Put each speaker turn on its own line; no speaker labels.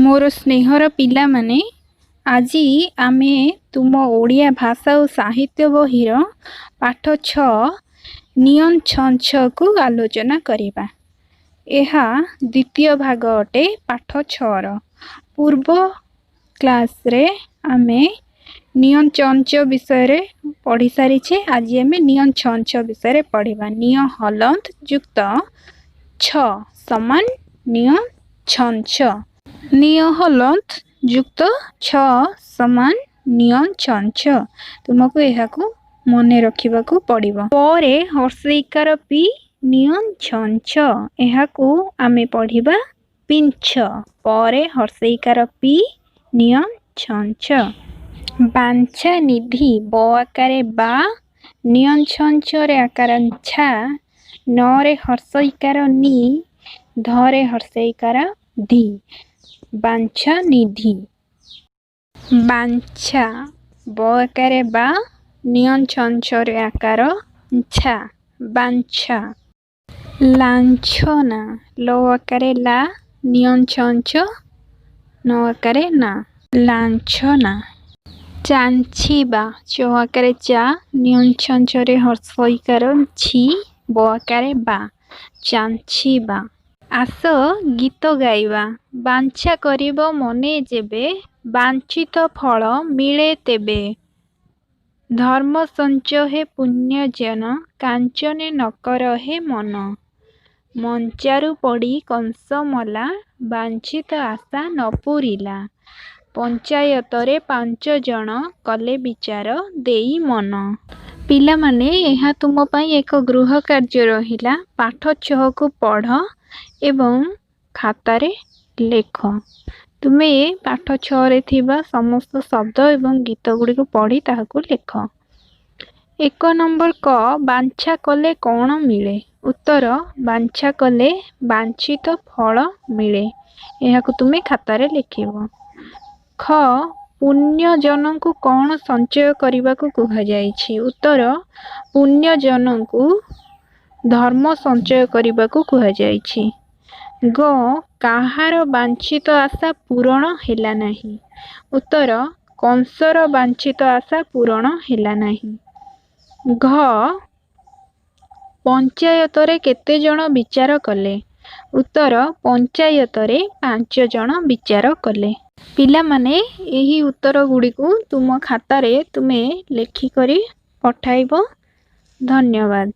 ମୋର ସ୍ନେହର ପିଲାମାନେ, ଆଜି ଆମେ ତୁମ ଓଡ଼ିଆ ଭାଷା ଓ ସାହିତ୍ୟ ବହିର ପାଠ 6 ନିଅଞ୍ଚଛକୁ ଆଲୋଚନା କରିବା। ଏହା ଦ୍ୱିତୀୟ ଭାଗ ଅଟେ ପାଠ 6ର। ପୂର୍ବ କ୍ଲାସ୍ରେ ଆମେ ନିଅଞ୍ଚଞ୍ଚ ବିଷୟରେ ପଢ଼ି ସାରିଛେ। ଆଜି ଆମେ ନିଅଞ୍ଚଛ ବିଷୟରେ ପଢ଼ିବା। ନିଅ ହଲନ୍ତ ଯୁକ୍ତ ଛ ସମାନ ନିଅ ଛଞ୍ଚ। ନିଅ ହଲନ୍ତ ଯୁକ୍ତ ଛ ସମାନ ନିଅ ଛଞ୍ଚ। ତୁମକୁ ଏହାକୁ ମନେ ରଖିବାକୁ ପଡ଼ିବ। ପରେ ହର୍ଷଇକାର ପି ନିଅ ଛଞ୍ଚ, ଏହାକୁ ଆମେ ପଢ଼ିବା ପିଞ୍ଛ। ପରେ ହର୍ଷଇକାର ପି ନିଅ ଛଞ୍ଚ। ବାଞ୍ଛା ନିଧି, ବ ଆକାରେ ବା, ନିଅ ଛଞ୍ଚରେ ଆକାର ଛା, ନରେ ହର୍ଷଇକାର ନି, ଧରେ ହର୍ଷଇକାର ଧି, ବାଞ୍ଛା ନିଧି। ବାଞ୍ଛା, ବ ଆକାରେ ବା, ନିଅ ଛଞ୍ଚରେ ଆକାର ଛା, ବାଞ୍ଛା। ଲାଞ୍ଛନା, ଲ ଆକାରେ ଲା, ନିଅ ଛଞ୍ଚ, ନ ଆକାରେ ନା, ଲାଞ୍ଛନା। ଚାଞ୍ଛିବା, ଚ ଆକାରେ ଚା, ନିଅ ଛଞ୍ଚରେ ହର୍ଷଇକାର ଛି, ବ ଆକାରେ ବା, ଚାଞ୍ଛିବା। ଆସ ଗୀତ ଗାଇବା। ବାଞ୍ଛା କରିବ ମନେ ଯେବେ, ବାଞ୍ଛିତ ଫଳ ମିଳେ ତେବେ। ଧର୍ମ ସଞ୍ଚ ହେ ପୁଣ୍ୟଜନ, କାଞ୍ଚନେ ନ କର ହେ ମନ। ମଞ୍ଚାରୁ ପଡ଼ି କଂସ ମଲା, ବାଞ୍ଛିତ ଆଶା ନ ପୂରିଲା। ପଞ୍ଚାୟତରେ ପାଞ୍ଚଜଣ କଲେ ବିଚାର ଦେଇ ମନ। ପିଲାମାନେ, ଏହା ତୁମ ପାଇଁ ଏକ ଗୃହ କାର୍ଯ୍ୟ ରହିଲା। ପାଠ 6କୁ ପଢ଼ ଏବଂ ଖାତାରେ ଲେଖ। ତୁମେ ପାଠ 6ରେ ଥିବା ସମସ୍ତ ଶବ୍ଦ ଏବଂ ଗୀତ ଗୁଡ଼ିକୁ ପଢ଼ି ତାହାକୁ ଲେଖ। 1 ନମ୍ବର କ, ବାଞ୍ଛା କଲେ କ'ଣ ମିଳେ? ଉତ୍ତର, ବାଞ୍ଛା କଲେ ବାଞ୍ଛିତ ଫଳ ମିଳେ। ଏହାକୁ ତୁମେ ଖାତାରେ ଲେଖିବ। ଖ, ପୁଣ୍ୟଜନଙ୍କୁ କ'ଣ ସଞ୍ଚୟ କରିବାକୁ କୁହାଯାଇଛି? ଉତ୍ତର, ପୁଣ୍ୟଜନଙ୍କୁ ଧର୍ମ ସଞ୍ଚୟ କରିବାକୁ କୁହାଯାଇଛି। ଗ, କାହାର ବାଞ୍ଛିତ ଆଶା ପୂରଣ ହେଲା ନାହିଁ? ଉତ୍ତର, କଂସର ବାଞ୍ଛିତ ଆଶା ପୂରଣ ହେଲା ନାହିଁ। ଘ, ପଞ୍ଚାୟତରେ କେତେ ଜଣ ବିଚାର କଲେ? ଉତ୍ତର, ପଞ୍ଚାୟତରେ 5 ଜଣ ବିଚାର କଲେ। ପିଲାମାନେ, ଏହି ଉତ୍ତର ଗୁଡ଼ିକୁ ତୁମ ଖାତାରେ ତୁମେ ଲେଖିକରି ପଠାଇବ। ଧନ୍ୟବାଦ।